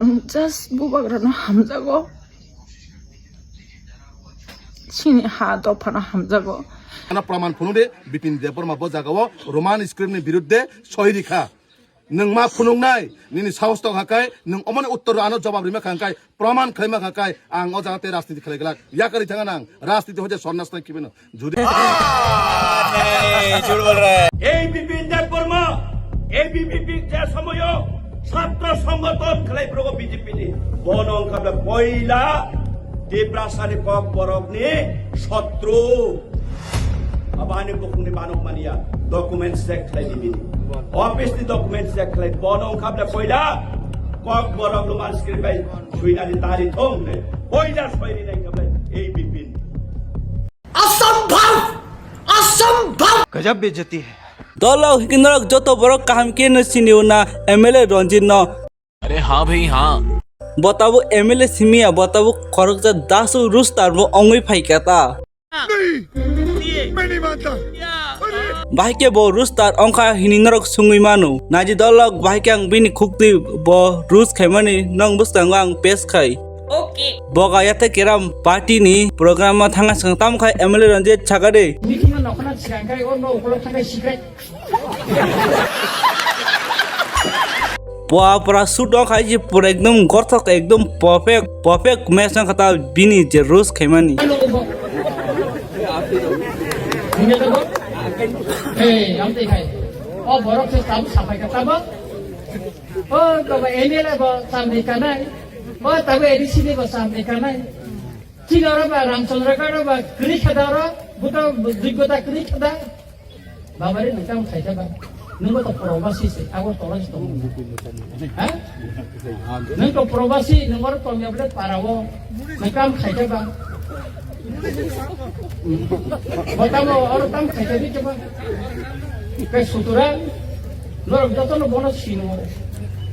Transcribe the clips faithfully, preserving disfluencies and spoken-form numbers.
Just bubagrano hamjago. Chini ha dophano hamjago. Ano praman phunukdi, Bipin Debbarma bo jagao Roman script ni birudde soi rikha. Nwng ma phunuknai, nini sahos tong hakai, nwng omoni uttor ano jawab rima kha hwnkhe, praman khlaima kha hwnkhe, ang o jaga tei rajniti khlai glak. Yakarwi thangna nang, rajniti hoite sonnas nang kibeno. Jodi এই বিপিন দেববর্মা, এবিভিপি যে সময় ছাত্র সংগঠন খেলাই প্রগো বিজেপি নি বনং খাবলে পয়লা টিপ্রাসানি ককবরক নি শত্রু। Abani bukung ni banok mania document check khlai di bini. Office ni document check khlai bono wngkha bole poila kok borok luman skiri bai suinani tari thong ne poila soiri nai kha bole ei bipin. असंभव, असंभव। गजब बेइज्जती है। Dolo hikin norok joto borok kaham khe no sini una M L A Ranjit no. अरे हाँ भाई हाँ। Bo tabuk M L A simi ya, bo tabuk khoroksa dasu rooster bo ongwi phai kha ta. नहीं, मैं नहीं मानता। Bahai khe bo rooster ongkha hini norok sungwi mano. Naidi dolok bahai khe ang bini khukti bo roast khaimani nong bwskango ang pes khai. Okay. Bo ga yate keram party ni program o thanga swng tam khai M L A Ranjit Chakade. Meeting o nokhna sikai kai o no ukolok thangkai sikai. Pua pura suit o khai je pura ekdom gorthok ekdom perfect perfect match wngkha ta bini je roast khaimani. Hey, ang tei khai. O borok se tabuk sapai ka tabuk. O baba M L A bo samni kanai. O tabuk A D C ni bo samni kanai. Chini oro ba Ramchandra Gado ba kwrwi khe da oro, buto Joggota kwrwi khe da. Baba re nwng tamo khaikha ba. Nwng bo to probasi se, abo tola se tongo. Ha? Nwng to probasi, nwng oro tongya bole para o. Nwng tamo khaikha ba. Bo tamo oro tamo khaikha di khe ba. Ke sutura, norok joto no bono sino.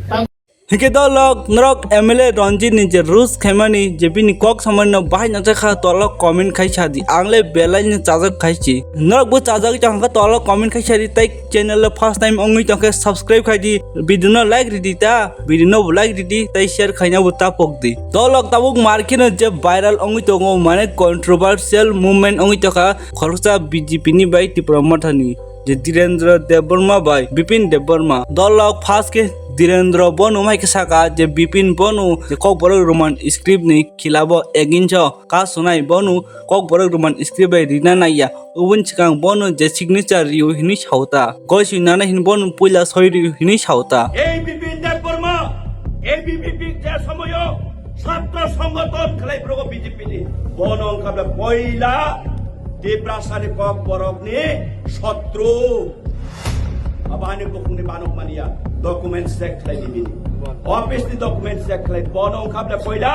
Tam- Hingke dolok norok M L A Ranjit ni je roast khaimani je bini kok samani no bahai nangjakha tolok comment khai sadi. Ang le belai ni chajak khai si. Norok bo chajak tong kha tolok comment khai sadi tei channel le first time ongwi tong khe subscribe khai di. Video no like ridi ta, video no like ridi tei share khaina bo ta pok di. Dolok tabuk market no je viral ongwi tongo mane controversial movement ongwi tongkha khoroksa B J P ni bai Tipra Motha ni. Je Dhirendra Debbarma bai Bipin Debbarma. Dolok first khe Dhirendra bono mai khe saka je Bipin bono je Kokborok Roman script ni khilabo against o ka sunai bono Kokborok Roman script bai rina naiya. Ubun chikang bono je signature riu hinui sauta. Goi sui nana hin bono puila soi riu hinui sauta. এই বিপিন দেববর্মা, এবিভিপি যে সময় ছাত্র সংগঠন খেলাই প্রগো বিজেপি নি বনং খাবে পয়লা টিপ্রাসানি ককবরক নি শত্রু। Abani bukung ni banok mania document check khlai di bini. Office ni document check khlai bono wngkha bole poila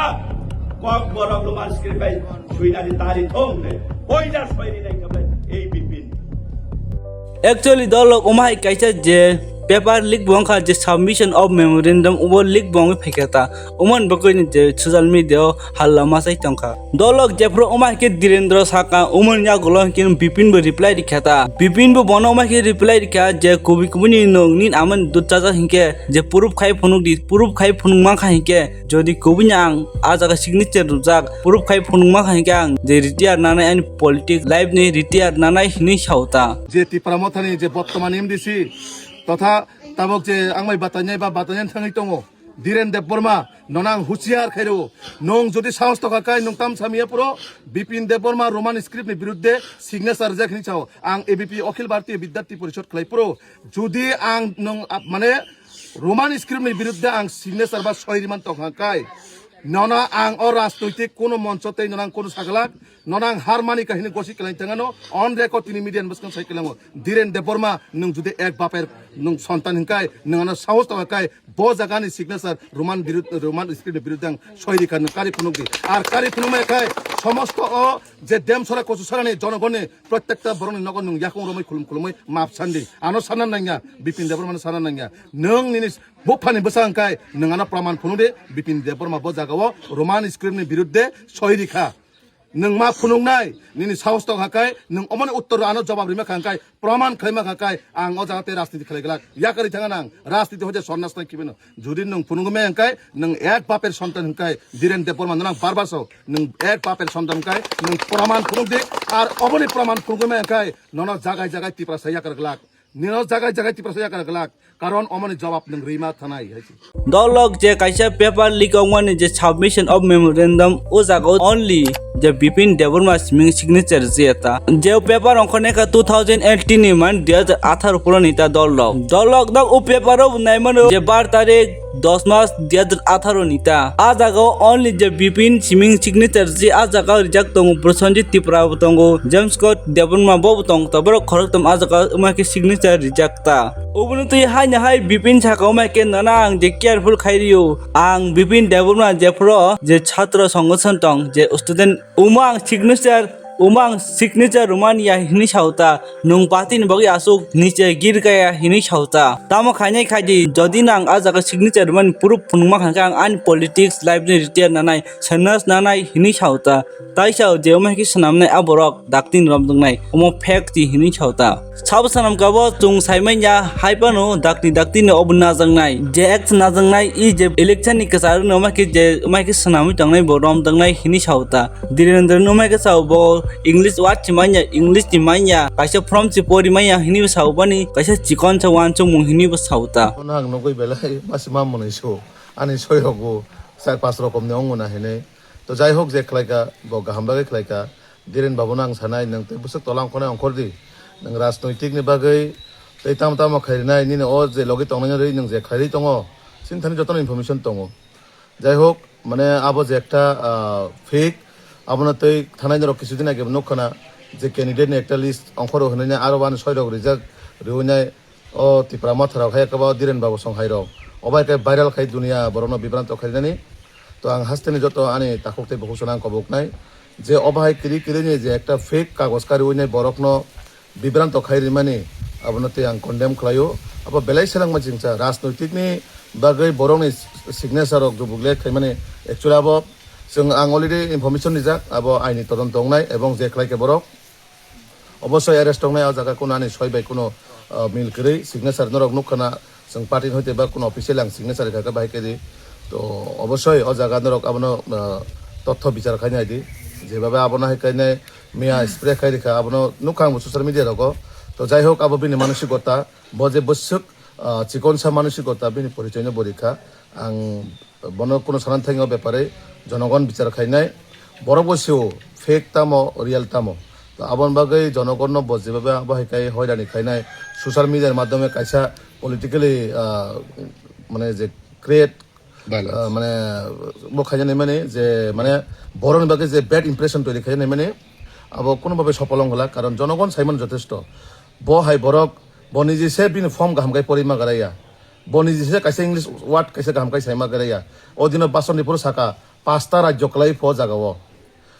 kok borok luman skiri bai suinani tari thong ne poila soiri nai kha bole ei bipin. Actually dolok umahai kaisa je paper leak bo wngkha je submission of memorandum ubo leak bo wngwi phaikha ta. Umon bwkwi ni je social media o halla masai tongkha. Dolok jephru wngma khe Dhirendra saka, umon yagulo hwnkhe Bipin bo reply rikha ta. Bipin bo bono wngma khe reply rikha je kubui kubui ni nwng nini amani dut chajak hinkhe je proof khai phunuk di, proof khai phunuk mankha hinkhe jodi kubui ni ang ah jaga signature rwjak, proof khai phunuk mankha hinkhe ang je retire nanai ani politic life ni retire nanai hinui sao ta. Je Tipra Mothani je bottoman M D C totha tabok je ang bai batainai ba batainani thangwi tongo. Dhiren Debbarma, nono ang husiar khairo. Nwng jodi sahos tokha kai nwng tam samiya puro, Bipin Debbarma Roman script ni birudde signature rijak hinwi sao. Ang A B P Akhil Bharatiya Bidyarthi Porishad khlai puro. Jodi ang nwng ap-, mane Roman script ni birudde ang signature ba soi riman tokha kai. Nono ang o rajnoitik kono moncho tei nono ang kono saglak. Nono ang har mani kahini gosi kelai tengano on record tini media ni bwskang sai kelango. Dhiren Debbarma nwng jodi ek baper nwng sontan hinkai nwng ano sahos tokha kai bo jaga ni signature Roman birud-, Roman script ni birudde ang soi rikha nwng kari phunuk di. Ar kari phunuk mai khai somosto o je Demsora Kochusara ni jonogoni prottekta borok ni nogo nwng yakung romwi khulum khulumwi map sandi. Ano sana nangya, Bipin Debbarma no sana nangya. Nwng nini buphani bwsa hinkai nwng ano praman phunuk di Bipin Debbarma bo jaga o Roman script ni birudde soi rikha. Nwng ma phunuknai, nini sahos tong hakai, nwng omoni uttor ano jobab rima kha hwnkhe, proman khlaima kha kai, ang o jaga tei rajniti khlai glak. Yakarwi thangna nang, rajniti hoje sonnas nai kibino. Judi nwng phunugwi maya hwnkhe, nwng ek baper sontan hwnkhe, Dhiren Debbarma no nang bar bar sao, nwng ek baper sontan hwnkhe, nwng proman phunuk di, ar oboni proman phunugwi maya hwnkhe, nono jagai jagai Tiprasa yakar glak. Nino jagai jagai Tiprasa yakar glak. Karon omoni jobab nwng rima thanai hai se. Dolok je kaisa paper leak ongmani je submission of memorandum o jaga o only je Bipin Debbarma siming signature je ta. Je paper ongkhornai kha two thousand eighteen ni man dui hajar atharo pura ni ta dolok. Dolok no o paper o naimano je bar tarik dos mas dui hajar atharo ni ta. A jaga o only je Bipin siming signature je a jaga o rijak tongo Prosenjit Tripura bo tongo, James Scott Debbarma bo bo tongo, ta borok khorokthom a jaga o ma khe signature rijak ta. Obono twi haino hai Bipin saka o ma khe nana ang je careful khai rio. Ang Bipin Debbarma jephuru je chhatra songothoson tong je student omo ang signature, omo ang signature rwmani ya hinwi sao ta. Nwng party ni bagwi aswk niche gir kaya hinwi sao ta. Tamo khainai khai di, jodi nang a jaga signature rwmani proof phunukma kha khe ang ani politics life ni retire nanai, sannyas nanai hinwi sao ta. Tai sao je omo hai khe swnamnai a borok dakti ni romjaknai, omo fake ti hinwi sao ta. Sabo swnamkha bo chwng saimanya hai phano dakti dakti ni obo najaknai. Je act najaknai i je election ni kwcharo no omo hai khe je omo hai khe swnamwi tongnai bo romjaknai hinwi sao ta. Dhirendra no omo hai khe sao bo English word si manya, English si manya, kaisa form si pori manya hinwi bo sao bani, kaisa chikon sa wansukmung hinwi bo sao ta. Bono ang nugwi belai masi ma mwnwi so. Ani soi rok bo char pas rokom ni wngo na hinwi. To jai hok je khlai kha, bo kaham bagwi khlai kha. Dhiren babu no ang sanai, nwng tei bwswk tola ongkhornai ongkhor di. Nwng rajnoitik ni bagwi tei tamo tamo khai rinai, nini o je logi tongnai rwi nwng je khlai rwi tongo, chini thani jotono information tongo. Jai hok, mane abo je ekta, ah, fake, abono tei thanai norok kisu din age nukha na je candidate ni ekta list ongkhoro hinwi aro wani soi rok rijak riwi nai. O Tipra Motha rok hai khe bo Dhiren Babu song hai rok. O bai khe viral khai dunia borok no bibranto khai nani. To ang haste ni joto ani takhuk tei bukhuk sano ang kobok nai je o bahai kiri kiri ni je ekta fake kagoj kariwi nai borok no bibranto khai rimani, abono tei ang condemn khlaio. Abo belai selengma chingsa rajnoitik ni bagwi borok ni signature rok dubuk le khaimani, actually abo chwng ang already information rijak, abo aini todonto wngnai ebong je khlai khe borok Obosoi arrest tongnai o jaga kuno ani soi bai kuno, ah, mil kwrwi signature norok nukha na, chwng party ni hoite ba kuno official ang signature rikha khe bahai khe di. To obosoi o jaga norok abono, ah, totho bichar khai nai di. Jebhabe abono hai khai nai miya spray khai rikha abono nukha ang bo social media rogo. To jai hok abo bini manosikota, bo je bwswk, ah, chikonsa manosikota bini porichoi no bo rikha. Ang Bono kuno sana thangwi o bepare jonogon bichar khainai. Borok bo sio fake tamo, real tamo. To aboni bagwi jonogonno bo jeba ba, bo hai kai hoirani khainai. Social media ni madhyome kaisa politically, ah, mane je create, Violence. Ah, mane bo khainani mani je mane borokni bagwi je bad impression toiri khainani mani abo kuno babe sopolong wngla, karon jonogon saimano jotesto. Bo hai borok bo niji se bini form kaham kai porima garaya. Bo niji se kaisa English word kaisa kaham kai saima garaya. O dino Bason ni phuru saka, pasta rajyo kwlai pho jaga o.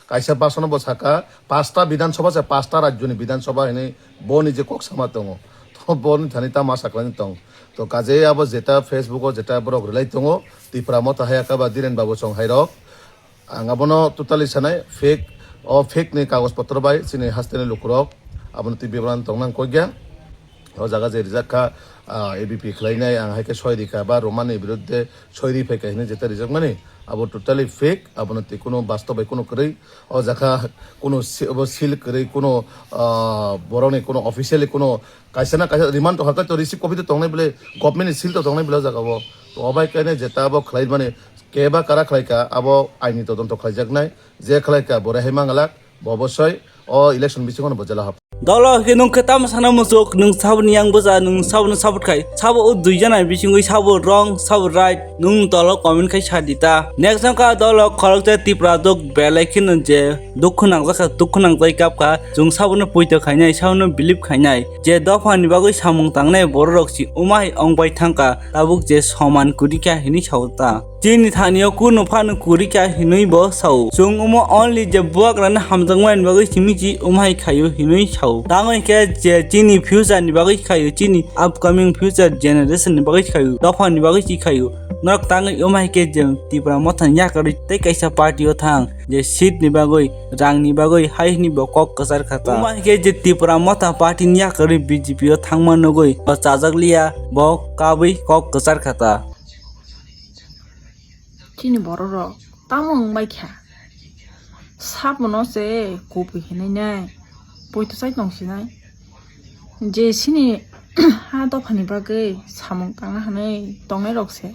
Kaisa Bason bo saka, pasta Bidhan Sabha se pasta rajyo ni Bidhan Sabha hinwi bo niji kok sama tongo. To bo ni thani tama saklai tong. To kaje abo jeta Facebook o jeta borok relai tongo, Tipra Motha hai aka ba Dhiren Babu song hai rok. Ang abono totally sanai, fake, o fake ni kagoj potro bai chini haste ni lukurok abono twi bibran tongna nang koi gya. O jaga je rijak kha, ah, A B P khlai nai, ang hai khe soi rikha ba Roman ni biruddhe soi ri phai kha hinwi jeta rijak mani, abo totally fake, abono twi kuno bastob bai kuno kwrwi. O jaga kuno si-, obo seal kwrwi, kuno, ah, borok ni kuno officially kuno kaisa na kaisa remand tong kha, to receipt copy to tongnai bwle, government ni seal to tongnai bwle o jaga o. To obai khe ne jeta abo khlai mani, keba kara khlai kha, abo aini todonto khlaijaknai, je khlai kha, bo rehai mangalak, bo obosoi o election bisingo no bo jela hap. Dolo hwnkhe nwng khe tamo sana muchuk, nwng saboni yang buja, nwng saboni support khai, sabo o dui jana bisingwi sabo wrong, sabo right, nwng dolo comment khai sa di ta. Next wngkha dolo khoroksa Tipra dok belai kheno je dukhu nangjak kha, dukhu nangjai kap kha, chwng sabono poito khainai, sabono believe khainai, je dophani bagwi samung tangnai bororok si umai ongbai thangkha, tabuk je soman kwrwi kha hinwi sao ta. Chini thani o kunu phano kwrwi kha hinwi bo sao. Chwng omo only je bubagrani hamjakmani bagwi simi chi umhai khaio hinwi sao. Tamo hinkhe je chini future ni bagwi khaio, chini upcoming future generation ni bagwi khaio, dophani bagwi si khaio. Norok tangwi wngma hai khe je Tipra Motha ni yakarwi tei kaisa party o thang, je seat ni bagwi, rang ni bagwi hai hwnwi bo kok kwchar kha ta. Wngma hai khe je Tipra Motha party ni yakarwi B J P o thangma nugwi bo chajak liya, bo kabwi kok kwchar kha ta. Chini borok rok tamo wng bai kha? Sabono se kubui hinwi nai poito chai tong sinai. Je chini ha dophani bagwi samung tangna hinwi tongnai rok se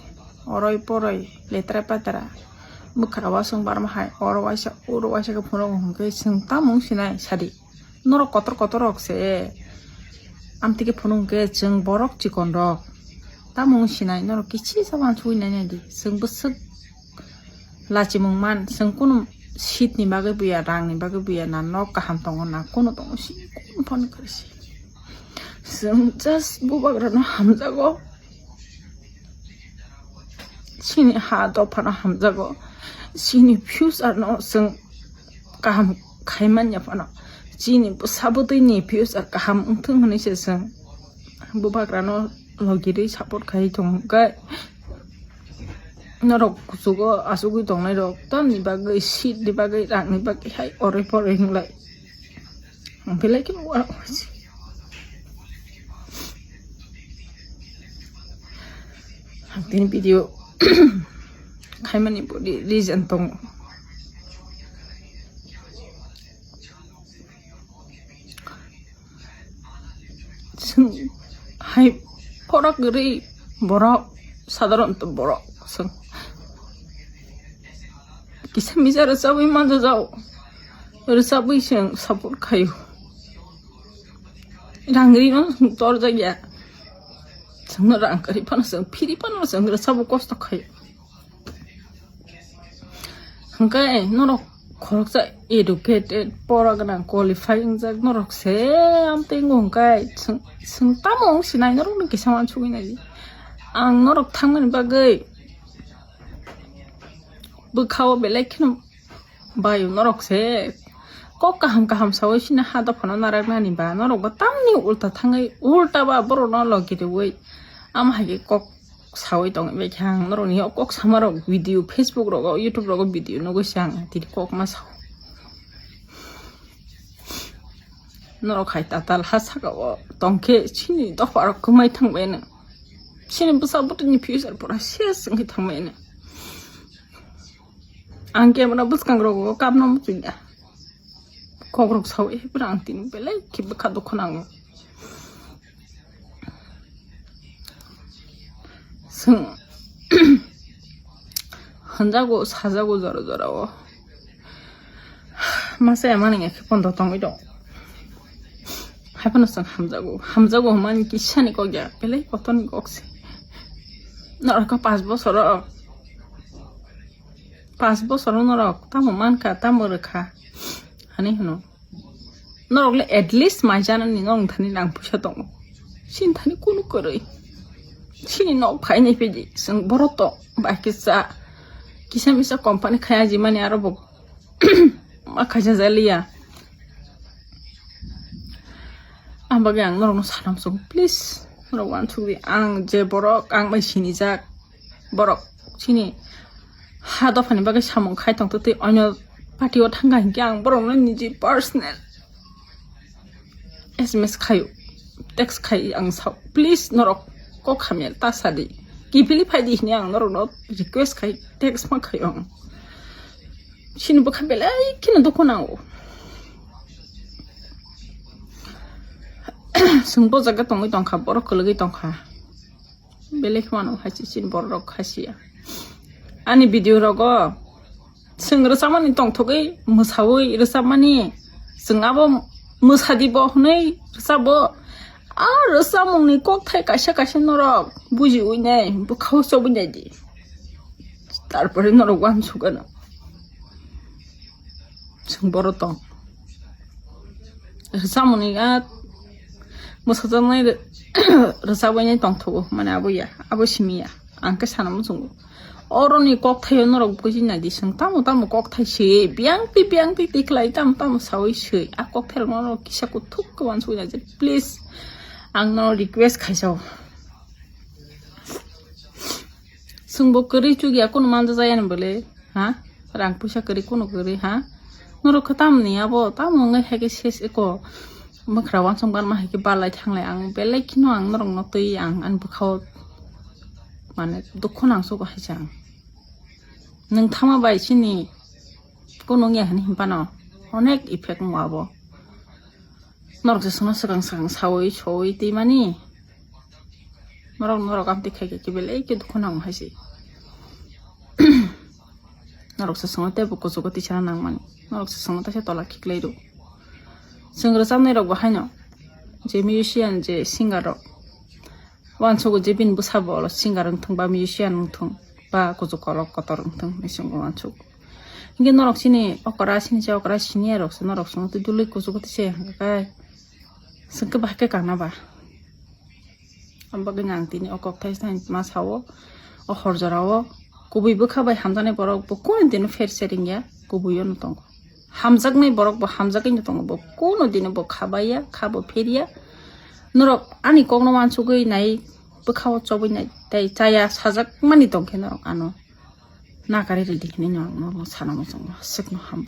oroi poroi letra petra bwkha wasung barma hai oro waisa uro waisa khe phunuk hwnkhe chwng tamo wng sinai sadi. Norok kotor kotor rok se amtwi khe phunuk hwnkhe chwng borok chikon rok tamo wng sinai norok kichisa wansugwi nai nai di chwng bwswk. Lachimung man, chwng kunu seat ni bagwi buya, rang ni bagwi buya, na nok kaham tongo, na kunu tongo, si kunu phone kwrwi si. Chwng just bubagra no hamjago, chini ha dopha no hamjago, chini future no chwng kaham khai man ya phano, chini bwsa bwtwi ni future kaham wngthung hwnwi se chwng bubagra no logi rwi support khai thung khe. Norok kuchugo achugwi tongnai rok tamni bagwi seat ni bagwi rang ni bagwi hai oroi poroi hinglai. Ang belai khe uar uar si. Ang tini video khaimani body reason tongo. Chwng hai phorak gri borok, sadharon to borok chwng kisa misa rwchabwi manjajao, rwchabwi chwng support khaio. Rang rino chwng torjakya, chwngno rang kwrwi phano chwng phiri phano chwng rwchabo kosto khaio. Hwnkhe norok khoroksa educated, pora gwnang, qualify wngjak norok se amtwi wngo hwnkhe chwng, chwng tamo wng sinai norokno kisa wansugwi nai. Ang norok thangmani bagwi bwkhao belai kheno baio norok se kok kaham kaham saui sini ha dophano naraknani ba norok bo tamni ulta thangwi ulta ba borokno logi rwui ama hai khe kok saui tong bai khe ang norokni o kok sama rok video Facebook rogo YouTube rogo video nugui se ang tini kok ma sao. Norok hai tatal ha saka o tong khe chini dopha rok kwmai thang bai no, chini bwsa bwtwi ni future pura ses wngwi thang bai no. Ang camera bwskang rogo kapno muchung ya. Kok rok sao e pura ang tini belai khe bwkha dukho nango. Chwng hwnjago sajago jora jora o. Masa ya mani ya khe pondo tongwi dong. Hai phano chwng hamjago. Hamjago hwnmani kisa ni kok ya. Belai kotor ni kok se. Norok kha panch bosor o. Panch bosor o norok tamo mankha, tamo rwkha. Hani hwno. Norok le at least mai janani norok thani nang puisa tongo. Chini thani kunu kwrwi. Chini nok phainai pedi. Chwng borok to bai kisa. Kisa misa company khaya jimani aro bo ma khaisa jaliya. Ang bagwi ang norokno sanam song, please. Norok wansukdi, ang je borok, ang bai sinijak borok, chini ha dophani bagwi samung khai tongtwtwi, onyo party o thangkha hinkhe ang borokno niji personal S M S khaio, text khai ang sao, please norok kok hamya ta sadi, kiphilwi phaidi hinwi ang norokno request khai, text ma khaio ang. Chini bwkha belai kheno dukhu nango. Chwng bo jaga tongwi tongkha, borok kwlwgwi tongkha. Belai kheno ano hai se chini borok rok hai se ya. Ani video rogo chwng rwchapmani tongthogwi mwsawi rwchapmani chwng abo mwsadi bo hwnwi rwchabo. A rwchapmungni kokthai kaisa kaisa norok bujiwi nai bwkhao chobwi nai di. Tarpore norok wansuk ano. Chwng boro tong. Rwchapmani a mwsajaknai rwchapbainai tongthogo, mane abo ya, abo simi ya. Ang khe sana muchungo. Oroni kokthaio norok buji nai di, chwng tamo tamo kokthai se, biyang twi, biyang twi, twi khlai tamo tamo saui se. A kokthairokno norok kisa kuthuk khe wansuknai di, please. Ang no request khaisao. Chwngbo kwrwi chukya, kunu manja jaya ni bole, ha? Rang puisa kwrwi, kunu kwrwi, ha? Norok khe tamni abo, tamo wngwi hai khe ses eko. Mwkhra wansong barma hai khe balai thanglai ang, belai kheno ang norokno twi ang ani bwkhao, mane, dukhu nang sugo hai se ang. Nwng thama bai chini kunu wngya hwnwi himphano onek effect wngo abo. Norok se sono swkang swkang sawi sawi twi mani. Norok, norok amtwi khai khe belai khe dukhu nango hai se. Norok se sono teibo kuchugo tisana nang mani. Norok se sono teisa tola khiklai rw. Chwng rwchapnai rok bo haino je musician, je singer rok, uansugo je bini bwsa bo olo singer wngthung ba musician wngthung ba kuchuk kolok kotor wngthung hinwi chwng uansugo. Hinkhe norok chini okra, chini se okra senior rok se norok chwng twi dulwi kuchugo twi se hwnkhe kai chwng khe bahai khe kana ba. Ang bagwi ang tini o kok thaisa ma sao, o hor jora o kubui bwkha bai hamjaknai borok bo kunu dino pher se ringya, kubui o no tongo. Hamjaknai borok bo hamjagwi no tongo, bo kunu dino bo kha baiya, kha bo pherya. Norok ani kok no uansugwi nai, bwkha o chobwi nai, tei chaya sajak mani tong khe norok ano nakari rwdi hinwi no ang norok no sana muchungo, aswk no hambai.